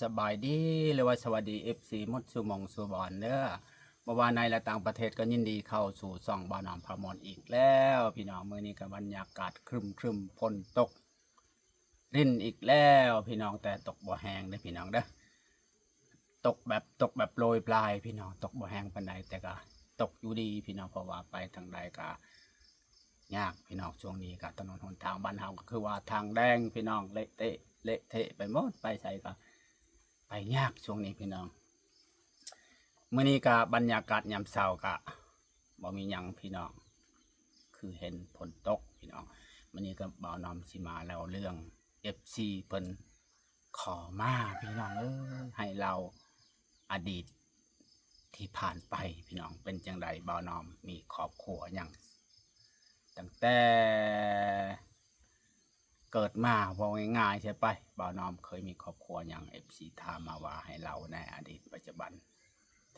ສະບາຍດີ ຫຼືວ່າສະຫວັດດີ ເອັຟຊີ ໝົດສູ່ໝ່ອງສູ່ບ່ອນເດີ. ບໍ່ວ່າໃນ ແລະ ຕ່າງປະເທດ ກໍຍິນດີເຂົ້າສູ່ຊ່ອງບ່າວນ້ອມພາມ່ວນອີກແລ້ວ ພີ່ນ້ອງ. ມື້ນີ້ກໍບັນຍາກາດຄຶ້ມໆ ຝົນຕົກລິນອີກແລ້ວ ພີ່ນ້ອງ, ແຕ່ຕົກບໍ່ແຮງເດີ ພີ່ນ້ອງເດີ. ຕົກແບບ ຕົກແບບໂປຣຍປາຍ ພີ່ນ້ອງ, ຕົກບໍ່ແຮງປານໃດ ແຕ່ກໍຕົກຢູ່ດີ ພີ່ນ້ອງ, ເພາະວ່າໄປທາງໃດກໍຍາກ ພີ່ນ້ອງ. ຊ່ວງນີ້ກໍຖະໜົນຫົນທາງບ້ານເຮົາກໍຄືວ່າທາງແດງ ພີ່ນ້ອງ, ເລະເທະ ເລະເທະໄປໝົດ, ໄປໃສກໍໄປຍາກຊ່ວງນີ້ ພີ່ນ້ອງ. ມື້ນີ້ກໍບັນຍາກາດຍາມເຊົ້າກໍບໍ່ມີຫຍັງ ພີ່ນ້ອງ, ຄືເຫັນຝົນຕົກ ພີ່ນ້ອງ. ມື້ນີ້ກໍບ່າວນ້ອມຊິມາເລົ່າເລື່ອງ ເອັຟຊີ ເພິ່ນ ຂໍມາ ພີ່ນ້ອງເອີຍ, ໃຫ້ເລົ່າອະດີດທີ່ຜ່ານໄປ ພີ່ນ້ອງ. ເປັນຈັ່ງໃດ ບ່າວນ້ອມມີຄອບຄົວຫຍັງ? ຕັ້ງແຕ່ເກີດມາ ເວົ້າງ່າຍໆ ໃຊ່ໄປ, ບ່າວນ້ອມເຄີຍມີຄອບຄົວຫຍັງ? ເອັຟຊີ ຖາມມາວ່າໃຫ້ເລົ່າໃນອະດີດ ປັດຈຸບັນ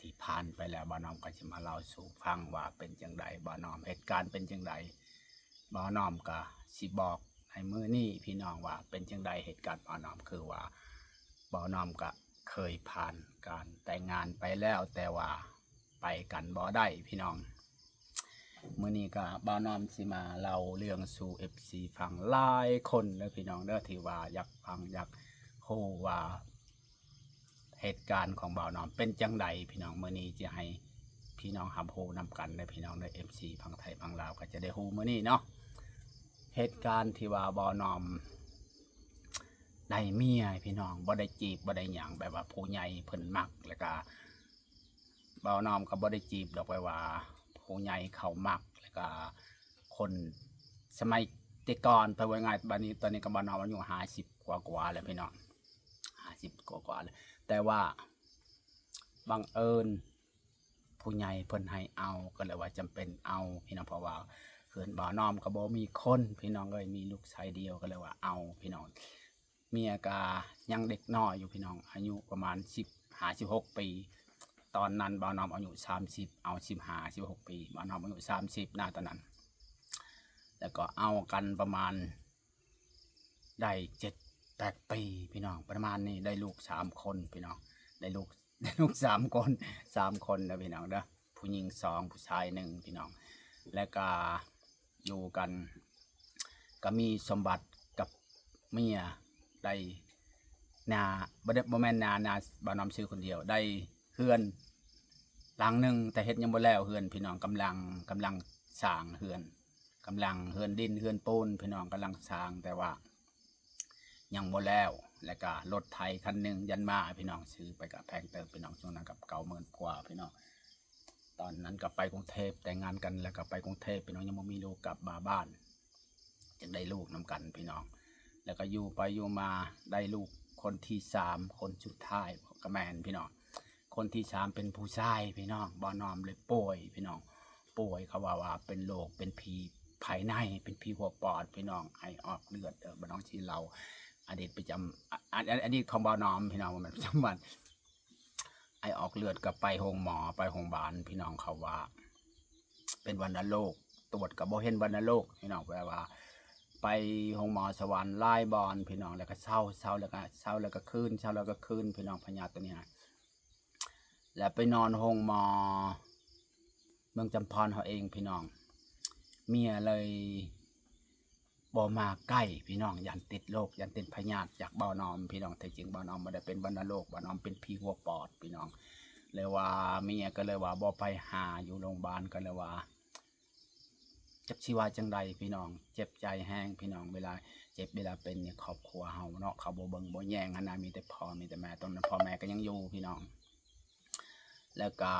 ທີ່ຜ່ານໄປແລ້ວ, ບ່າວນ້ອມກໍຊິມາເລົ່າສູ່ຟັງວ່າເປັນຈັ່ງໃດ, ບ່າວນ້ອມເຫດການເປັນຈັ່ງໃດ. ບ່າວນ້ອມກໍຊິບອກໃນມື້ນີ້ ພີ່ນ້ອງ, ວ່າເປັນຈັ່ງໃດເຫດການບ່າວນ້ອມ. ຄືວ່າບ່າວນ້ອມກໍເຄີຍຜ່ານການແຕ່ງງານໄປແລ້ວ, ແຕ່ວ່າໄປກັນບໍ່ໄດ້ ພີ່ນ້ອງ. ມື້ນີ້ກໍບ່າວນ້ອມຊິມາເລົ່າເລື່ອງສູ່ ເອັຟຊີ ຟັງຫຼາຍຄົນເດີ ພີ່ນ້ອງເດີ, ທີ່ວ່າຢາກຟັງ ຢາກຮູ້ວ່າ ເຫດການຂອງບ່າວນ້ອມເປັນຈັ່ງໃດ ພີ່ນ້ອງ. ມື້ນີ້ຈະໃຫ້ພີ່ນ້ອງຮັບຮູ້ນຳກັນເດີ ພີ່ນ້ອງເດີ, ເອັຟຊີ ຝັ່ງໄທຝັ່ງລາວກໍຈະໄດ້ຮູ້ມື້ນີ້ເນາະ. ເຫດການທີ່ວ່າບ່າວນ້ອມໄດ້ເມຍ ພີ່ນ້ອງ, ບໍ່ໄດ້ຈີບ ບໍ່ໄດ້ຫຍັງ, ແບບວ່າຜູ້ໃຫຍ່ເພິ່ນມັກ, ແລ້ວກະບ່າວນ້ອມກໍບໍ່ໄດ້ຈີບດອກ, ແບບວ່າຜູ້ໃຫຍ່ເຂົາມັກ, ແລ້ວກະຄົນສະໄໝແຕ່ກ່ອນ ໄປວ່າງ່າຍ. ບັດນີ້ ຕອນນີ້ກໍບ່າວນ້ອມອາຍຸຫ້າສິບກວ່າໆແລ້ວ ພີ່ນ້ອງ, ຫ້າສິບກວ່າໆແລ້ວ, ແຕ່ວ່າບັງເອີນຜູ້ໃຫຍ່ເພິ່ນໃຫ້ເອົາ ກໍເລີຍວ່າຈຳເປັນເອົາ ພີ່ນ້ອງ, ເພາະວ່າເຮືອນບ່າວນ້ອມກໍບໍ່ມີຄົນ ພີ່ນ້ອງເອີຍ, ມີລູກຊາຍດຽວ ກໍເລີຍວ່າເອົາ ພີ່ນ້ອງ. ເມຍກໍຍັງເດັກນ້ອຍຢູ່ ພີ່ນ້ອງ, ອາຍຸປະມານສິບຫ້າ ສິບຫົກປີ. ຕອນນັ້ນບ່າວນ້ອມອາຍຸສາມສິບ ເອົາສິບຫ້າ ສິບຫົກປີ, ບ່າວນ້ອມອາຍຸສາມສິບນະຕອນນັ້ນ. ແລ້ວກໍເອົາກັນປະມານ ໄດ້ເຈັດແປດປີ ພີ່ນ້ອງ, ປະມານນີ້. ໄດ້ລູກສາມຄົນ ພີ່ນ້ອງ, ໄດ້ລູກ ໄດ້ລູກສາມຄົນ ສາມຄົນເດີ ພີ່ນ້ອງເດີ, ຜູ້ຍິງສອງ ຜູ້ຊາຍໜຶ່ງ ພີ່ນ້ອງ. ແລ້ວກະຢູ່ກັນ ກະມີສົມບັດກັບເມຍ, ໄດ້ນາ ບໍ່ໄດ້ ບໍ່ແມ່ນນາ ນາ ບ່າວນ້ອມຊື້ຄົນດຽວ, ໄດ້ເຮືອນຫຼັງໜຶ່ງ ແຕ່ເຮັດຍັງບໍ່ແລ້ວເຮືອນ ພີ່ນ້ອງ, ກຳລັງ ກຳລັງສ້າງເຮືອນ. ກຳລັງເຮືອນດິນເຮືອນປູນ ພີ່ນ້ອງ, ກຳລັງສ້າງ ແຕ່ວ່າຍັງບໍ່ແລ້ວ. ແລ້ວກະລົດໄຖຄັນໜຶ່ງ ຢານມ້າ ພີ່ນ້ອງ, ຊື້ໄປກະແພງເຕີບ ພີ່ນ້ອງ, ຊ່ວງນັ້ນກະເກົ້າໝື່ນກວ່າ ພີ່ນ້ອງ. ຕອນນັ້ນກະໄປກຸງເທບ, ແຕ່ງງານກັນແລ້ວກະໄປກຸງເທບ ພີ່ນ້ອງ, ຍັງບໍ່ມີລູກ, ກັບມາບ້ານຈຶ່ງໄດ້ລູກນຳກັນ ພີ່ນ້ອງ. ແລ້ວກະຢູ່ໄປຢູ່ມາໄດ້ລູກຄົນທີສາມ ຄົນສຸດທ້າຍ ກະແມ່ນ ພີ່ນ້ອງ. ຄົນທີສາມເປັນຜູ້ຊາຍ ພີ່ນ້ອງ, ບ່າວນ້ອມເລີຍປ່ວຍ ພີ່ນ້ອງ, ປ່ວຍ. ເຂົາວ່າ ວ່າເປັນໂລກ ເປັນຜີພາຍໃນ ເປັນຜີຫົວປອດ ພີ່ນ້ອງ, ໄອອອກເລືອດ. ເອີ ບ່າວນ້ອມຊິເລົ່າອະດີດປະຈຳ ອາ ອາ ອາ ອາ ອາດີດຂອງບ່າວນ້ອມ ພີ່ນ້ອງ, ບໍ່ແມ່ນປະຈຳວັນ. ໄອອອກເລືອດກໍໄປໂຮງໝໍ ໄປໂຮງບານ ພີ່ນ້ອງ, ເຂົາວ່າເປັນວັນນະໂລກ, ຕວດກໍບໍ່ເຫັນວັນນະໂລກ ພີ່ນ້ອງ. ແປວ່າໄປໂຮງໝໍສະຫວັນຫຼາຍບ່ອນ ພີ່ນ້ອງ, ແລ້ວກໍເຊົາ ເຊົາແລ້ວກໍ ເຊົາແລ້ວກໍຄືນ ເຊົາແລ້ວກໍຄືນ ພີ່ນ້ອງ, ພະຍາດໂຕນີ້ນະ. ແລ້ວໄປນອນໂຮງໝໍເມືອງຈຳພອນເຮົາເອງ ພີ່ນ້ອງ, ເມຍເລີຍບໍ່ມາໃກ້ ພີ່ນ້ອງ, ຢ້ານຕິດໂລກ ຢ້ານຕິດພະຍາດຈາກບ່າວນ້ອມ ພີ່ນ້ອງ. ແທ້ຈິງບ່າວນ້ອມບໍ່ໄດ້ເປັນວັນນະໂລກ, ບ່າວນ້ອມເປັນຜີຫົວປອດ ພີ່ນ້ອງ. ເລີຍວ່າເມຍກໍເລີຍວ່າບໍ່ໄປຫາຢູ່ໂຮງບານ, ກໍເລີຍວ່າ ຈັກຊິວ່າຈັ່ງໃດ ພີ່ນ້ອງ, ເຈັບໃຈແຮງ ພີ່ນ້ອງ. ເວລາເຈັບເວລາເປັນນີ້ ຄອບຄົວເຮົາເນາະ ເຂົາບໍ່ເບິ່ງບໍ່ແຍງຫັ້ນນະ, ມີແຕ່ພໍ່ມີແຕ່ແມ່. ຕອນນັ້ນພໍ່ແມ່ກໍຍັງຢູ່ ພີ່ນ້ອງ. ແລ້ວກະ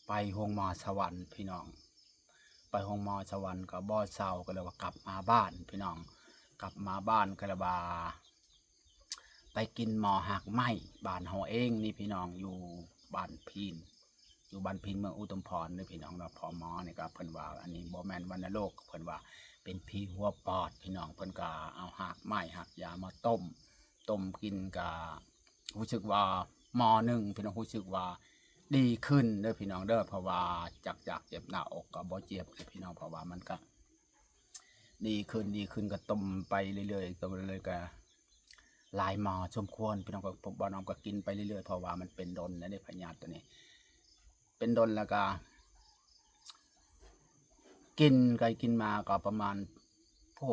ໄປໂຮງໝໍສະຫວັນ ພີ່ນ້ອງ, ໄປໂຮງໝໍສະຫວັນກໍບໍ່ເຊົາ, ກໍເລີຍວ່າກັບມາບ້ານ ພີ່ນ້ອງ. ກັບມາບ້ານກໍເລີຍວ່າໄປກິນໝໍຮາກໄມ້ ບ້ານເຮົາເອງນີ້ ພີ່ນ້ອງ, ຢູ່ບ້ານພີນ ຢູ່ບ້ານພີນເມືອງອຸທຸມພອນເດີ ພີ່ນ້ອງເນາະ. ພໍ່ໝໍນີ້ກໍເພິ່ນວ່າ ອັນນີ້ບໍ່ແມ່ນວັນນະໂລກ, ເພິ່ນວ່າເປັນຜີຫົວປອດ ພີ່ນ້ອງ. ເພິ່ນກໍເອົາຮາກໄມ້ຮາກຢາມາຕົ້ມ ຕົ້ມກິນ ກໍຮູ້ສຶກວ່າໝໍໜຶ່ງ ພີ່ນ້ອງ, ຮູ້ສຶກວ່າດີຂຶ້ນເດີ ພີ່ນ້ອງເດີ. ເພາະວ່າຈາກ ຈາກເຈັບໜ້າອົກກໍບໍ່ເຈັບເລີຍ ພີ່ນ້ອງ, ເພາະວ່າມັນກໍດີຂຶ້ນ ດີຂຶ້ນ. ກໍຕົ້ມໄປເລື້ອຍໆ ຕົ້ມເລື້ອຍໆ ກໍ ຫຼາຍໝໍສົມຄວນ ພີ່ນ້ອງ. ກໍ ບ່າວນ້ອມກໍກິນໄປເລື້ອຍໆ ເພາະວ່າມັນເປັນດົນແລ້ວເດ້ ພະຍາດໂຕນີ້ ເປັນດົນແລ້ວກໍ ກິນ ກໍກິນມາກໍປະມານ ໂອ້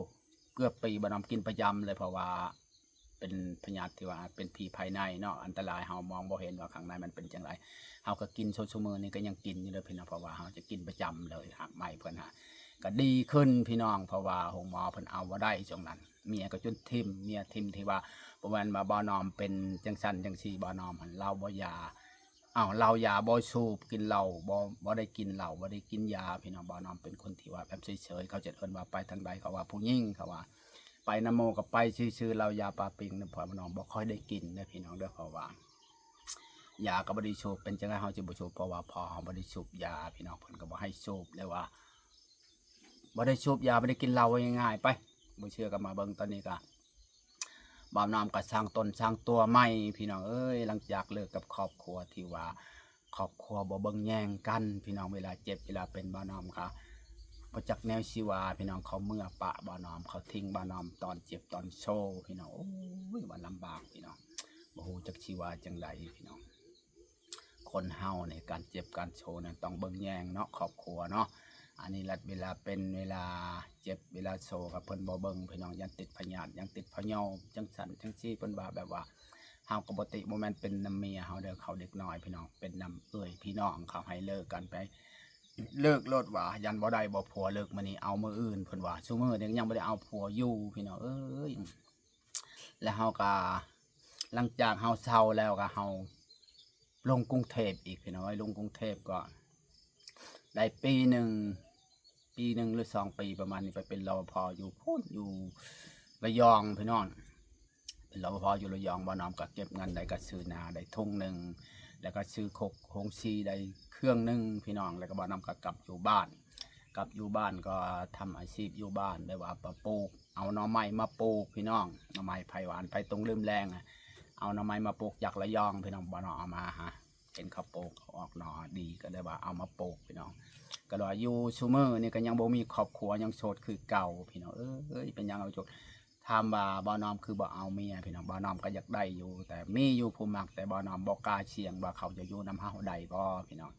ເກືອບປີ ບ່າວນ້ອມກິນປະຈຳເລີຍ ເພາະວ່າເປັນພະຍາດທີ່ວ່າເປັນຜີພາຍໃນເນາະ ອັນຕະລາຍ ເຮົາມອງບໍ່ເຫັນວ່າຂ້າງໃນມັນເປັນຈັ່ງໃດ. ເຮົາກໍກິນ ຊຸ ຊຸມື້ນີ້ກໍຍັງກິນຢູ່ເດີພີ່ນ້ອງ ເພາະວ່າເຮົາຈະກິນປະຈຳເລີຍ ຮາກໄມ້ເພິ່ນຫາ ກໍດີຂຶ້ນພີ່ນ້ອງ ເພາະວ່າໂຮງໝໍເພິ່ນເອົາບໍ່ໄດ້ຊ່ວງນັ້ນ ເມຍກໍຈົນຖິ້ມ ເມຍຖິ້ມທີ່ວ່າ ບໍ່ແມ່ນວ່າບ່າວນ້ອມເປັນຈັ່ງຊັ້ນຈັ່ງຊີ້ ບ່າວນ້ອມຫັ້ນເຫຼົ້າບໍ່ຢາ ອ້າວ ເຫຼົ້າຢາບໍ່ສູບ ກິນເຫຼົ້າບໍ່ ບໍ່ໄດ້ກິນເຫຼົ້າ ບໍ່ໄດ້ກິນຢາ ພີ່ນ້ອງ. ບ່າວນ້ອມເປັນຄົນທີ່ວ່າແບບເສີຍໆ ເຂົາຈະເອີ້ນວ່າໄປທາງໃດ ເຂົາວ່າຜູ້ຍິງ ເຂົາວ່າໄປນຳໝູ່ກໍໄປຊື່ໆ ເຫຼົ້າຢາປາປິງນຳ ພໍ່ນ້ອງບໍ່ຄ່ອຍໄດ້ກິນເດີພີ່ນ້ອງເດີ ເພາະວ່າຢາກໍບໍ່ໄດ້ສູບ ເປັນຈັ່ງໃດເຮົາຈະບໍ່ສູບ ເພາະວ່າພໍ່ເຮົາບໍ່ໄດ້ສູບຢາ ພີ່ນ້ອງ ເພິ່ນກໍບໍ່ໃຫ້ສູບ ຫຼືວ່າ ບໍ່ໄດ້ສູບຢາ ບໍ່ໄດ້ກິນເຫຼົ້າ ເວົ້າງ່າຍໆ ໄປ ບໍ່ເຊື່ອກໍມາເບິ່ງ. ຕອນນີ້ກໍບ່າວນ້ອມກໍສ້າງຕົນສ້າງຕົວໃໝ່ ພີ່ນ້ອງເອີຍ ຫຼັງຈາກເລີກກັບຄອບຄົວທີ່ວ່າ ຄອບຄົວບໍ່ເບິ່ງແຍງກັນ ພີ່ນ້ອງ. ເວລາເຈັບເວລາເປັນ ບ່າວນ້ອມກໍບໍ່ຈັກແນວຊິວ່າ ພີ່ນ້ອງ. ເຂົາເມືອປະບ່າວນ້ອມ ເຂົາຖິ້ມບ່າວນ້ອມຕອນເຈັບຕອນໂຊ ພີ່ນ້ອງ. ໂອ້ຍ ວ່າລຳບາກ ພີ່ນ້ອງ ບໍ່ຮູ້ຈັກຊິວ່າຈັ່ງໃດ ພີ່ນ້ອງ. ຄົນເຮົານີ້ ການເຈັບການໂຊນັ້ນຕ້ອງເບິ່ງແຍງເນາະ ຄອບຄົວເນາະ. ອັນນີ້ລະເວລາເປັນເວລາເຈັບເວລາໂຊກໍເພິ່ນບໍ່ເບິ່ງ ພີ່ນ້ອງ ຢ້ານຕິດພະຍາດ ຢ້ານຕິດພະເຍົາ ຈັ່ງຊັ້ນຈັ່ງຊີ້ ເພິ່ນວ່າ ແບບວ່າເຮົາກໍບໍ່ຕິ ບໍ່ແມ່ນເປັນນຳເມຍເຮົາເດີ ເຂົາເດັກນ້ອຍ ພີ່ນ້ອງ ເປັນນຳເອື້ອຍພີ່ນ້ອງເຂົາ ໃຫ້ເລີກກັນໄປ ເລີກໂລດວ່າ ຢ້ານບໍ່ໄດ້ບໍ່ຜົວ ເລີກມື້ນີ້ເອົາມື້ອື່ນ ເພິ່ນວ່າ. ຊຸມື້ນີ້ຍັງບໍ່ໄດ້ເອົາຜົວຢູ່ ພີ່ນ້ອງເອີຍ. ແລ້ວເຮົາກໍ ຫຼັງຈາກເຮົາເຊົາແລ້ວກໍເຮົາລົງກຸງເທບອີກ ພີ່ນ້ອງເອີຍ. ລົງກຸງເທບກໍໄດ້ປີໜຶ່ງ ປີໜຶ່ງຫຼືສອງປີປະມານນີ້ ໄປເປັນ ລປພ ຢູ່ພຸ້ນ ຢູ່ລະຍອງ ພີ່ນ້ອງ. ເປັນ ລປພ ຢູ່ລະຍອງ ບ່າວນ້ອມກໍເກັບເງິນໄດ້ ກໍຊື້ນາໄດ້ທຸງໜຶ່ງ ແລ້ວກໍຊື້ຄົກໂຮງສີໄດ້ເຄື່ອງໜຶ່ງ ພີ່ນ້ອງ. ແລ້ວກໍບ່າວນ້ອມກໍກັບຢູ່ບ້ານ ກັບຢູ່ບ້ານກໍທຳອາຊີບຢູ່ບ້ານ ແບບວ່າມາປູກ ເອົາໜໍ່ໄມ້ມາປູກ ພີ່ນ້ອງ. ໜໍ່ໄມ້ໄຜ່ຫວານໄຜ່ຕຸງລືມແລງ ເອົາໜໍ່ໄມ້ມາປູກຈາກລະຍອງ ພີ່ນ້ອງ. ບ່າວນ້ອມເອົາມາຫາ ເຫັນເຂົາປູກ ເຂົາອອກໜໍ່ດີ ກໍເລີຍວ່າເອົາມາປູກ ພີ່ນ້ອງ. ກໍເລີຍວ່າຢູ່ຊຸມື້ນີ້ກໍຍັງບໍ່ມີຄອບຄົວ ຍັງໂສດຄືເກົ່າ ພີ່ນ້ອງເອີຍ. ເປັນຫຍັງ ເອົາໂຈດ ຖາມວ່າບ່າວນ້ອມຄືບໍ່ເອົາເມຍ ພີ່ນ້ອງ. ບ່າວນ້ອມກໍຢາກໄດ້ຢູ່ ແຕ່ມີຢູ່ຜູ້ມັກ ແຕ່ບ່າວນ້ອມບໍ່ກ້າສ່ຽງວ່າເຂົາຈະຢູ່ນຳເຮົາໄດ້ບໍ່ ພີ່ນ້ອງ.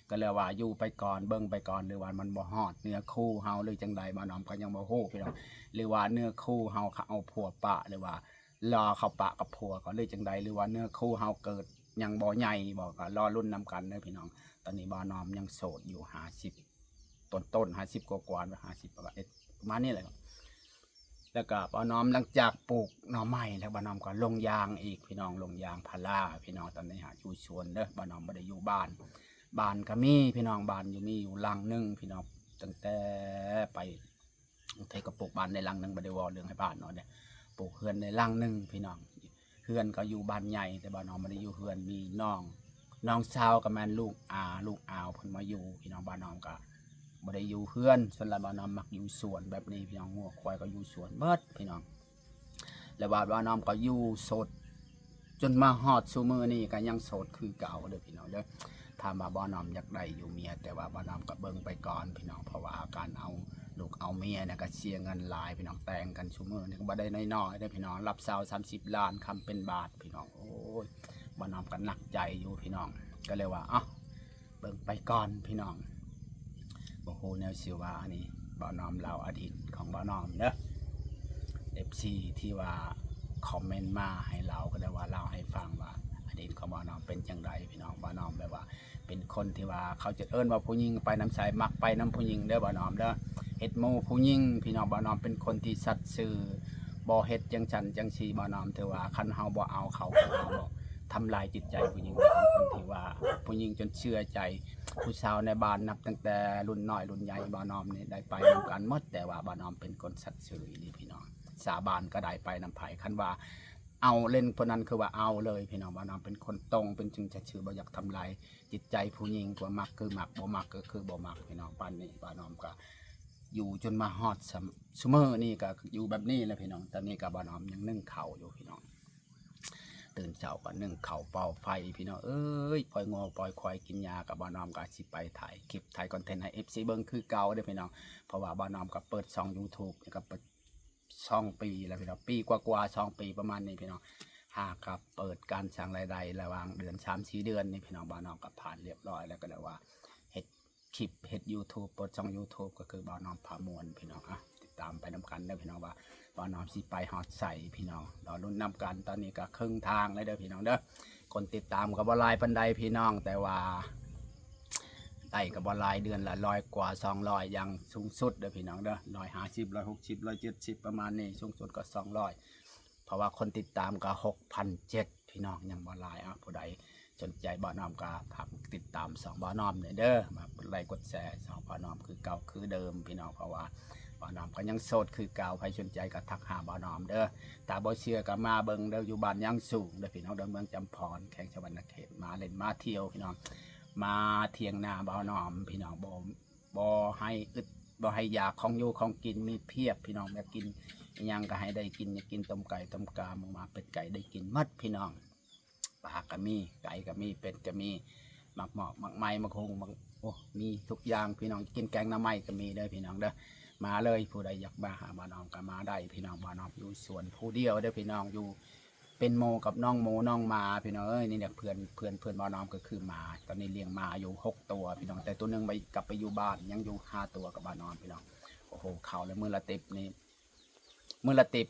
ກໍເລີຍວ່າຢູ່ໄປກ່ອນ ເບິ່ງໄປກ່ອນ ຫຼືວ່າມັນບໍ່ຮອດເນື້ອຄູ່ເຮົາ ຫຼືຈັ່ງໃດ ບ່າວນ້ອມກໍຍັງບໍ່ຮູ້ ພີ່ນ້ອງ. ຫຼືວ່າເນື້ອຄູ່ເຮົາເຂົາເອົາຜົວປະ ຫຼືວ່າລໍເຂົາປະກັບຜົວກໍ ຫຼືຈັ່ງໃດ ຫຼືວ່າເນື້ອຄູ່ເຮົາເກີດຍັງບໍ່ໃຫຍ່ບໍ່ ກໍລໍລຸ້ນນຳກັນເດີ ພີ່ນ້ອງ. ຕອນນີ້ບ່າວນ້ອມຍັງໂສດຢູ່ ຫ້າສິບ ຕົ້ນໆ ຫ້າສິບກວ່າໆ ຫ້າສິບປະມານນີ້ແຫຼະ. ແລ້ວກໍບ່າວນ້ອມ ຫຼັງຈາກປູກໜໍ່ໄມ້ແລ້ວ ບ່າວນ້ອມກໍລົງຢາງອີກ ພີ່ນ້ອງ ລົງຢາງພາລາ ພີ່ນ້ອງ. ຕອນນີ້ຫາຢູ່ສວນເດີ ບ່າວນ້ອມບໍ່ໄດ້ຢູ່ບ້ານ. ບ້ານກໍມີ ພີ່ນ້ອງ ບ້ານຢູ່ ມີຢູ່ຫຼັງໜຶ່ງ ພີ່ນ້ອງ. ຕັ້ງແຕ່ໄປ ໂອເຄ ກໍປູກບ້ານໄດ້ຫຼັງໜຶ່ງ ບໍ່ໄດ້ເວົ້າເລື່ອງໃຫ້ບ້ານເນາະເດ້ ປູກເຮືອນໄດ້ຫຼັງໜຶ່ງ ພີ່ນ້ອງ. ເຮືອນກໍຢູ່ບ້ານໃຫຍ່ ແຕ່ບ່າວນ້ອມບໍ່ໄດ້ຢູ່ເຮືອນ ມີນ້ອງ ນ້ອງສາວກໍແມ່ນລູກອາ ລູກອາວເພິ່ນມາຢູ່ ພີ່ນ້ອງ. ບ່າວນ້ອມກໍບໍ່ໄດ້ຢູ່ເຮືອນ ສ່ວນຫຼາຍບ່າວນ້ອມມັກຢູ່ສວນແບບນີ້ ພີ່ນ້ອງ. ງົວຄວາຍກໍຢູ່ສວນເບິດ ພີ່ນ້ອງ. ແລ້ວວ່າບ່າວນ້ອມກໍຢູ່ໂສດ ຈົນມາຮອດຊຸມື້ນີ້ກໍຍັງໂສດຄືເກົ່າເດີ ພີ່ນ້ອງເດີ. ຖາມວ່າບ່າວນ້ອມຢາກໄດ້ຢູ່ເມຍ ແຕ່ວ່າບ່າວນ້ອມກໍເບິ່ງໄປກ່ອນ ພີ່ນ້ອງ ເພາະວ່າການເອົາລູກເອົາເມຍນະ ກໍເສຍເງິນຫຼາຍ ພີ່ນ້ອງ. ແຕ່ງກັນຊຸມື້ນີ້ກໍບໍ່ໄດ້ນ້ອຍໆເດີ ພີ່ນ້ອງ ລັບຊາວສາມສິບລ້ານ ຄຳເປັນບາດ ພີ່ນ້ອງ. ໂອ້ຍ ບ່າວນ້ອມກໍໜັກໃຈຢູ່ ພີ່ນ້ອງ. ກໍເລີຍວ່າ ເອົ້າ ເບິ່ງໄປກ່ອນ ພີ່ນ້ອງ. ບໍ່ຮູ້ແນວຊິວ່າ ອັນນີ້ບ່າວນ້ອມເລົ່າອະດີດຂອງບ່າວນ້ອມເດີ ເອັຟຊີ ທີ່ວ່າຄອມເມັນມາໃຫ້ເລົ່າ ກໍໄດ້ວ່າເລົ່າໃຫ້ຟັງວ່າອະດີດຂອງບ່າວນ້ອມເປັນຈັ່ງໃດ ພີ່ນ້ອງ. ບ່າວນ້ອມແບບວ່າເປັນຄົນທີ່ວ່າ ເຂົາຈະເອີ້ນວ່າຜູ້ຍິງໄປນຳໃສ ມັກໄປນຳຜູ້ຍິງເດີ ບ່າວນ້ອມເດີ. ເຮັດໝູ່ຜູ້ຍິງ ພີ່ນ້ອງ. ບ່າວນ້ອມເປັນຄົນທີ່ສັດຊື່ ບໍ່ເຮັດຈັ່ງຊັ້ນຈັ່ງຊີ້ ບ່າວນ້ອມ. ຖືວ່າຄັນເຮົາບໍ່ເອົາເຂົາ ເຮົາທຳລາຍຈິດໃຈຜູ້ຍິງ. ເປັນຄົນທີ່ວ່າຜູ້ຍິງຈົນເຊື່ອໃຈ ຜູ້ສາວໃນບ້ານ ນັບຕັ້ງແຕ່ລຸ້ນນ້ອຍລຸ້ນໃຫຍ່ ບ່າວນ້ອມນີ້ໄດ້ໄປນຳກັນໝົດ. ແຕ່ວ່າບ່າວນ້ອມເປັນຄົນສັດຊື່ອີ່ຫຼີ ພີ່ນ້ອງ. ສາບານກໍໄດ້ໄປນຳໃຜ ຄັນວ່າເອົາເຫຼັ້ນຜູ້ນັ້ນ ຄືວ່າເອົາເລີຍ ພີ່ນ້ອງ. ບ່າວນ້ອມເປັນຄົນຕົງ ເປັນຈຶ່ງຈະຊື່ ບໍ່ຢາກທຳລາຍຈິດໃຈຜູ້ຍິງ. ວ່າມັກຄືມັກ ບໍ່ມັກກໍຄືບໍ່ມັກ ພີ່ນ້ອງ. ປານນີ້ບ່າວນ້ອມກໍຢູ່ຈົນມາຮອດ ຊຳ ຊຸມື້ນີ້ ກໍຢູ່ແບບນີ້ແຫຼະ ພີ່ນ້ອງ. ຕອນນີ້ກໍບ່າວນ້ອມຍັງໜຶ້ງເຂົ້າຢູ່ ພີ່ນ້ອງ. ຕື່ນເຊົ້າກໍໜຶ້ງເຂົ້າເປົ່າໄຟ ພີ່ນ້ອງເອີຍ ປ່ອຍງົວປ່ອຍຄວາຍກິນຫຍ້າ. ກໍບ່າວນ້ອມກໍຊິໄປຖ່າຍຄລິບ ຖ່າຍຄອນເທັນໃຫ້ເອັຟຊີເບິ່ງຄືເກົ່າເດີ ພີ່ນ້ອງ. ເພາະວ່າບ່າວນ້ອມກໍເປີດຊ່ອງຢູທູບ ແລ້ວກໍເປີດ ສອງປີແລ້ວພີ່ນ້ອງ ປີກວ່າໆ ສອງປີປະມານນີ້ພີ່ນ້ອງ ຫາກໍເປີດການສ້າງລາຍໄດ້ລະຫວ່າງເດືອນ ສາມສີ່ເດືອນນີ້ພີ່ນ້ອງ ບ່າວນ້ອມກໍຜ່ານລຽບຮ້ອຍແລ້ວ ກໍເລີຍວ່າເຮັດຄລິບ ເຮັດຢູທູບ ເປີດຊ່ອງຢູທູບ ກໍຄືບ່າວນ້ອມພາມ່ວນພີ່ນ້ອງ ອ່ະ ຕິດຕາມໄປນຳກັນເດີພີ່ນ້ອງ ວ່າບ່າວນ້ອມຊິໄປຮອດໃສພີ່ນ້ອງ ລໍລຸ້ນນຳກັນ ຕອນນີ້ກໍເຄິ່ງທາງແລ້ວເດີພີ່ນ້ອງເດີ ຄົນຕິດຕາມກໍບໍ່ຫຼາຍປານໃດພີ່ນ້ອງ ແຕ່ວ່າ ໄດ້ກໍບໍ່ຫຼາຍ ເດືອນລະຮ້ອຍກວ່າ ສອງຮ້ອຍ ຢ່າງສູງສຸດເດີພີ່ນ້ອງເດີ ຮ້ອຍຫ້າສິບ ຮ້ອຍຫົກສິບ ຮ້ອຍເຈັດສິບ ປະມານນີ້ ສູງສຸດກໍສອງຮ້ອຍ ເພາະວ່າຄົນຕິດຕາມກໍຫົກພັນເຈັດພີ່ນ້ອງ ຍັງບໍ່ຫຼາຍ ອ່ະ ຜູ້ໃດສົນໃຈບ່າວນ້ອມກໍຝາກຕິດຕາມຊ່ອງບ່າວນ້ອມແດ່ເດີ ມາກົດໄລກົດແຊຊ່ອງບ່າວນ້ອມຄືເກົ່າຄືເດີມພີ່ນ້ອງ ເພາະວ່າບ່າວນ້ອມກໍຍັງໂສດຄືເກົ່າ ໃຜສົນໃຈກໍທັກຫາບ່າວນ້ອມເດີ ຖ້າບໍ່ເຊື່ອກໍມາເບິ່ງເດີ ຢູ່ບ້ານຍາງສູງເດີພີ່ນ້ອງເດີ ເມືອງຈຳພອນ ແຂວງສະຫວັນນະເຂດ ມາຫຼິ້ນມາທ່ຽວພີ່ນ້ອງ ມາທ່ຽງນາບ່າວນ້ອມພີ່ນ້ອງ ບໍ່ ບໍ່ໃຫ້ອຶດ ບໍ່ໃຫ້ຢາກ ຂອງຢູ່ຂອງກິນມີພຽບພີ່ນ້ອງ ຢາກກິນອີ່ຫຍັງກໍໃຫ້ໄດ້ກິນ ຢາກກິນຕົ້ມໄກ່ຕົ້ມກາ ໝູໝາເປັດໄກ່ໄດ້ກິນໝົດພີ່ນ້ອງ ປາກໍມີ ໄກ່ກໍມີ ເປັດກໍມີ ໝາກໝອກ ໝາກໄມ້ ໝາກຫຸ່ງ ໝາກ ໂອ້ ມີທຸກຢ່າງພີ່ນ້ອງ ກິນແກງໜໍ່ໄມ້ກໍມີເດີພີ່ນ້ອງເດີ ມາເລີຍ ຜູ້ໃດຢາກມາຫາບ່າວນ້ອມກໍມາໄດ້ພີ່ນ້ອງ ບ່າວນ້ອມຢູ່ສວນຜູ້ດຽວເດີພີ່ນ້ອງ ຢູ່ ເປັນໝູ່ກັບນ້ອງໝູນ້ອງໝາພີ່ນ້ອງເອີຍ ນີ້ແຫຼະ ເພື່ອນ ເພື່ອນ ເພື່ອນບ່າວນ້ອມກໍຄືໝາ ຕອນນີ້ລ້ຽງໝາຢູ່ຫົກຕົວພີ່ນ້ອງ ແຕ່ຕົວໜຶ່ງໄປ ກັບໄປຢູ່ບ້ານ ຍັງຢູ່ຫ້າຕົວກັບບ່າວນ້ອມພີ່ນ້ອງ ໂອ້ໂຫ ເຂົ້າແລ້ວມື້ລະຕິບນີ້ ມື້ລະຕິບ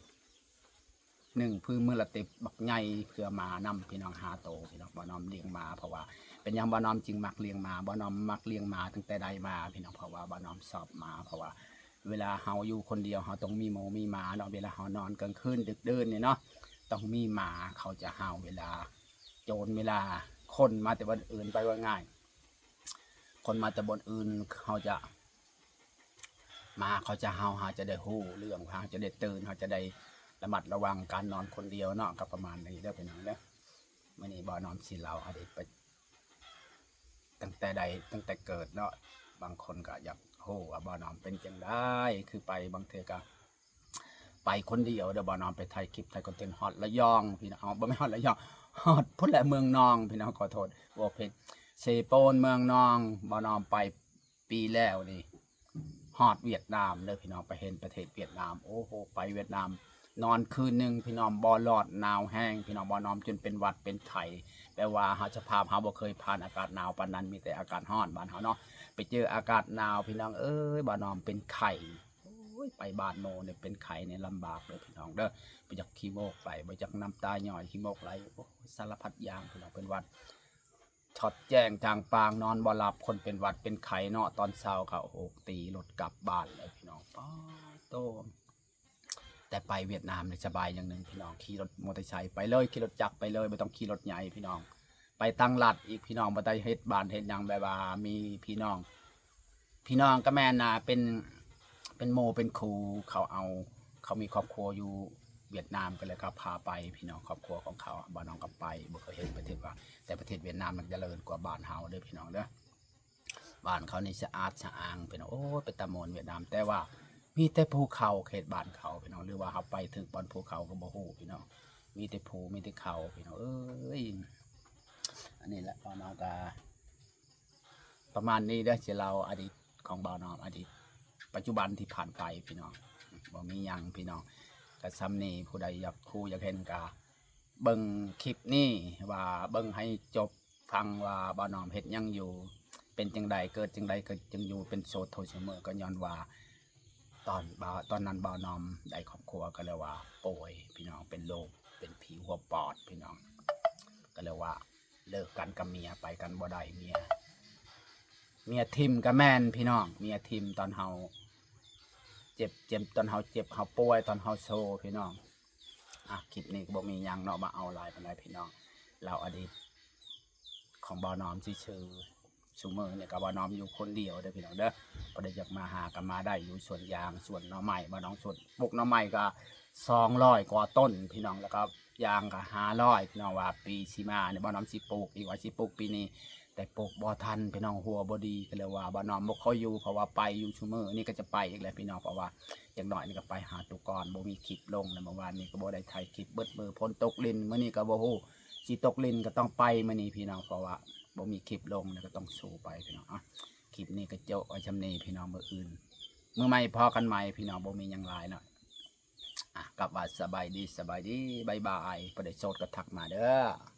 ໜຶ່ງຄືມື້ລະຕິບບັກໃຫຍ່ ເພື່ອໝານຳພີ່ນ້ອງ ຫ້າໂຕພີ່ນ້ອງ ບ່າວນ້ອມລ້ຽງໝາ ເພາະວ່າ ເປັນຫຍັງບ່າວນ້ອມຈຶ່ງມັກລ້ຽງໝາ ບ່າວນ້ອມມັກລ້ຽງໝາຕັ້ງແຕ່ໃດມາພີ່ນ້ອງ ເພາະວ່າບ່າວນ້ອມຊອບໝາ ເພາະວ່າ ເວລາເຮົາຢູ່ຄົນດຽວ ເຮົາຕ້ອງມີໝູມີໝາເນາະ ເວລາເຮົານອນກາງຄືນດຶກເດີ່ນນີ້ເນາະ ຕ້ອງມີໝາ ເຂົາຈະເຫົ່າເວລາໂຈນ ເວລາຄົນມາແຕ່ບ່ອນອື່ນ ໄປວ່າງ່າຍ ຄົນມາແຕ່ບ່ອນອື່ນ ເຮົາຈະ ໝາເຂົາຈະເຫົ່າ ເຮົາຈະໄດ້ຮູ້ເລື່ອງ ເຮົາຈະໄດ້ຕື່ນ ເຮົາຈະໄດ້ລະມັດລະວັງການນອນຄົນດຽວເນາະ ກໍປະມານນີ້ເດີພີ່ນ້ອງເດີ ມື້ນີ້ບ່າວນ້ອມຊິເລົ່າອະດີດໄປ ຕັ້ງແຕ່ໃດ ຕັ້ງແຕ່ເກີດເນາະ ບາງຄົນກໍຢາກຮູ້ວ່າບ່າວນ້ອມເປັນຈັ່ງໃດ ຄືໄປບາງເທື່ອກໍໄປຄົນດຽວເດີ ບ່າວນ້ອມໄປຖ່າຍຄລິບ ຖ່າຍຄອນເທັນ ຮອດລະຍອງພີ່ນ້ອງ ເອົາ ບໍ່ແມ່ນຮອດລະຍອງ ຮອດພຸ້ນແຫຼະ ເມືອງນອງພີ່ນ້ອງ ຂໍໂທດ ເວົ້າຜິດ ເຊໂປນ ເມືອງນອງ ບ່າວນ້ອມໄປປີແລ້ວນີ້ ຮອດຫວຽດນາມເດີພີ່ນ້ອງ ໄປເຫັນປະເທດຫວຽດນາມ ໂອ້ໂຫ ໄປຫວຽດນາມ ນອນຄືນໜຶ່ງພີ່ນ້ອງ ບໍ່ລອດ ໜາວແຮງພີ່ນ້ອງ ບ່າວນ້ອມຈົນເປັນຫວັດເປັນໄຂ້ ແປວ່າເຮົາ ສະພາບເຮົາບໍ່ເຄີຍຜ່ານອາກາດໜາວປານນັ້ນ ມີແຕ່ອາກາດຮ້ອນບ້ານເຮົາເນາະ ໄປເຈີອາກາດໜາວພີ່ນ້ອງເອີຍ ບ່າວນ້ອມເປັນໄຂ້ ໂອ້ຍ ໄປບ້ານໝູ່ນີ້ເປັນໄຂ້ນີ້ລຳບາກເດີພີ່ນ້ອງເດີ ບໍ່ຢາກຂີ້ມູກໄຫຼ ບໍ່ຢາກນ້ຳຕາຍ້ອຍ ຂີ້ມູກໄຫຼ ໂອ້ຍ ສາລະພັດຢ່າງພີ່ນ້ອງ ເປັນຫວັດ ຊອດແຈ້ງຈາງປາງ ນອນບໍ່ຫຼັບ ຄົນເປັນຫວັດເປັນໄຂ້ເນາະ ຕອນເຊົ້າກໍ ໂອ້ ຕີລົດກັບບ້ານເລີຍພີ່ນ້ອງ ປາດໂທ້ ແຕ່ໄປຫວຽດນາມນີ້ສະບາຍຢ່າງໜຶ່ງພີ່ນ້ອງ ຂີ່ລົດມໍເຕີໄຊໄປເລີຍ ຂີ່ລົດຈັກໄປເລີຍ ບໍ່ຕ້ອງຂີ່ລົດໃຫຍ່ພີ່ນ້ອງ ໄປທາງລັດອີກພີ່ນ້ອງ ບໍ່ໄດ້ເຮັດບ້ານເຮັດຫຍັງ ແບບວ່າມີພີ່ນ້ອງ ພີ່ນ້ອງກໍແມ່ນ ອ່າ ເປັນ ເປັນໝູ່ເປັນຄູ່ ເຂົາເອົາ ເຂົາມີຄອບຄົວຢູ່ຫວຽດນາມ ກໍເລີຍເຂົາພາໄປ ພີ່ນ້ອງ ຄອບຄົວຂອງເຂົາ ບ່າວນ້ອມກໍໄປ ບໍ່ເຄີຍເຫັນປະເທດວ່າ ແຕ່ປະເທດຫວຽດນາມມັນຈະເລີນກວ່າບ້ານເຮົາເດີພີ່ນ້ອງເດີ ບ້ານເຂົານີ້ສະອາດສະອ້າງ ພີ່ນ້ອງ ໂອ້ຍ ເປັນຕາມ່ວນຫວຽດນາມ ແຕ່ວ່າມີແຕ່ພູເຂົາ ເຂດບ້ານເຂົາ ພີ່ນ້ອງ ຫຼືວ່າເຮົາໄປເຖິງບ່ອນພູເຂົາກໍບໍ່ຮູ້ ພີ່ນ້ອງ ມີແຕ່ພູ ມີແຕ່ເຂົາ ພີ່ນ້ອງເອີຍ ອັນນີ້ແຫຼະ ບ່າວນ້ອມກໍ ປະມານນີ້ເດີ ຊິເລົ່າອະດີດຂອງບ່າວນ້ອມ ອະດີດ ປັດຈຸບັນທີ່ຜ່ານໄປພີ່ນ້ອງ ບໍ່ມີຫຍັງພີ່ນ້ອງ ກະສ່ຳນີ້ ຜູ້ໃດຢາກຮູ້ຢາກເຫັນກະເບິ່ງຄລິບນີ້ ວ່າເບິ່ງໃຫ້ຈົບ ຟັງວ່າບ່າວນ້ອມເຮັດຫຍັງຢູ່ ເປັນຈັ່ງໃດ ເກີດຈັ່ງໃດ ເກີດຈັ່ງຢູ່ ເປັນໂສດເທົ່າຊຸມື້ ກໍຍ້ອນວ່າ ຕອນບ່າວ ຕອນນັ້ນບ່າວນ້ອມໄດ້ຄອບຄົວ ກໍເລີຍວ່າປ່ວຍພີ່ນ້ອງ ເປັນໂລກ ເປັນຜີຫົວປອດພີ່ນ້ອງ ກໍເລີຍວ່າ ເລີກກັນກັບເມຍ ໄປກັນບໍ່ໄດ້ ເມຍ ເມຍຖິ້ມກໍແມ່ນພີ່ນ້ອງ ເມຍຖິ້ມຕອນເຮົາເຈັບ ເຈັບ ຕອນເຮົາເຈັບ ເຮົາປ່ວຍ ຕອນເຮົາໂຊພີ່ນ້ອງ ອ່ະ ຄລິບນີ້ກໍບໍ່ມີຫຍັງເນາະ ມາເອົາຫຼາຍປານໃດພີ່ນ້ອງ ເລົ່າອະດີດຂອງບ່າວນ້ອມຊື່ໆ ຊຸມື້ນີ້ກໍບ່າວນ້ອມຢູ່ຄົນດຽວເດີພີ່ນ້ອງເດີ ຜູ້ໃດຢາກມາຫາກໍມາໄດ້ ຢູ່ສວນຢາງ ສວນໜໍ່ໄມ້ ບ່າວນ້ອມສວນ ປູກໜໍ່ໄມ້ກໍສອງຮ້ອຍກວ່າຕົ້ນພີ່ນ້ອງ ແລ້ວກໍຢາງກໍຫ້າຮ້ອຍ ພີ່ນ້ອງ ວ່າປີຊິມານີ້ບ່າວນ້ອມຊິປູກອີກ ວ່າຊິປູກປີນີ້ ແຕ່ປູກບໍ່ທັນພີ່ນ້ອງ ຫົວບໍ່ດີ ກໍເລີຍວ່າບ່າວນ້ອມບໍ່ຄ່ອຍຢູ່ ເພາະວ່າໄປຢູ່ຊຸມື້ນີ້ກໍຈະໄປອີກແລ້ວພີ່ນ້ອງ ເພາະວ່າຈັກໜ້ອຍນີ້ກໍໄປຫາຕຸກອນ ບໍ່ມີຄລິບລົງ ແລ້ວເມື່ອວານນີ້ກໍບໍ່ໄດ້ຖ່າຍຄລິບ ເບິດມື້ຝົນຕົກລິນ ມື້ນີ້ກໍບໍ່ຮູ້ຊິຕົກລິນ ກໍຕ້ອງໄປມື້ນີ້ພີ່ນ້ອງ ເພາະວ່າບໍ່ມີຄລິບລົງ ແລ້ວກໍຕ້ອງສູ້ໄປພີ່ນ້ອງ ອ່ະ ຄລິບນີ້ກໍໂຈະໄວ້ຊ່ຳນີ້ພີ່ນ້ອງ ມື້ອື່ນ ມື້ໃໝ່ພໍ້ກັນໃໝ່ພີ່ນ້ອງ ບໍ່ມີຫຍັງຫຼາຍເນາະ ອ່ະ ກັບວ່າສະບາຍດີ ສະບາຍດີ ບາຍບາຍ ຜູ້ໃດໂສດກໍທັກມາເດີ້.